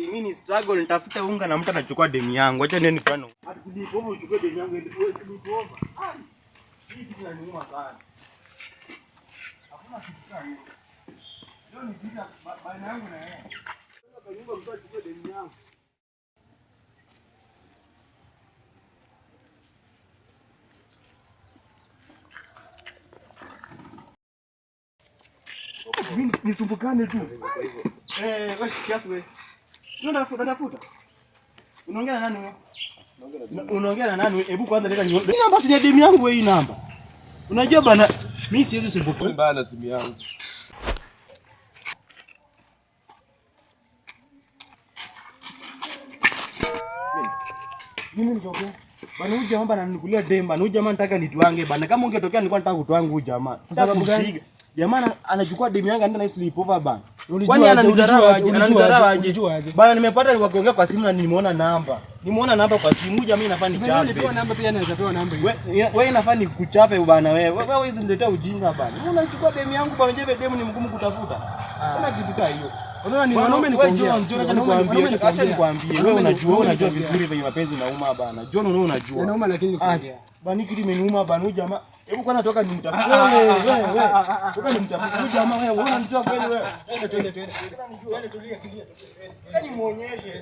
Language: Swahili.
Mimi ni struggle nitafute unga na mtu anachukua demu yangu. Acha niende nitano. Ati sleep uchukue demu yangu sleep over. Hii kitu inaniuma sana. Hakuna kitu kama hiyo. Leo ni vita baina yangu na yeye. Kwa nyumba mtu achukue demu yangu. Mimi nisumbukane tu. Eh, wewe kiasi wewe. Sio ndafuta ndafuta. Unaongea na nani wewe? Unaongea na nani? Hebu kwanza leta nione. Hii namba si ya demu yangu wewe hii namba. Unajua bana, mimi siwezi sumbuka. Mbaya na simu yangu. Mimi nitokea. Bana huyu jamaa bana ananikulia demu bana. Huyu jamaa nataka nitwange bana. Kama ungetokea nilikuwa nataka kutwanga huyu jamaa. Kwa sababu gani? Jamaa anachukua demu yangu anaenda na sleep over bana. Ulijua Kwani aje? ananidharau Ulijua aje? aje? Ananidharau aje? Ulijua aje? Bana nimepata wakiongea kwa simu na nimeona namba. Nimeona namba kwa simu, jamaa inafaa nichape. Nilipewa namba pia naweza pewa namba hiyo. Wewe inafaa nikuchape bana wewe. Wewe huwezi niletea ujinga bana. Wewe unachukua demu yangu bana, je, demu ni mgumu kutafuta. Kuna kitu kama hiyo. Unaona ni Bwana, wanaume ni wewe kuongea. John, John, acha nikwambie, acha nikwambie. Wewe unajua, wewe unajua vizuri venye mapenzi inauma bana. John, wewe unajua. Inauma lakini ni Ah, kuongea. Bana kitu imeniuma bana huyu jamaa. Hebu kwanza toka nimtafute. Wewe wewe wewe. Toka nimtafute huyu jamaa wewe. Wewe unanijua kweli wewe? Twende twende twende. Twende tulia tulia. Nimuonyeshe.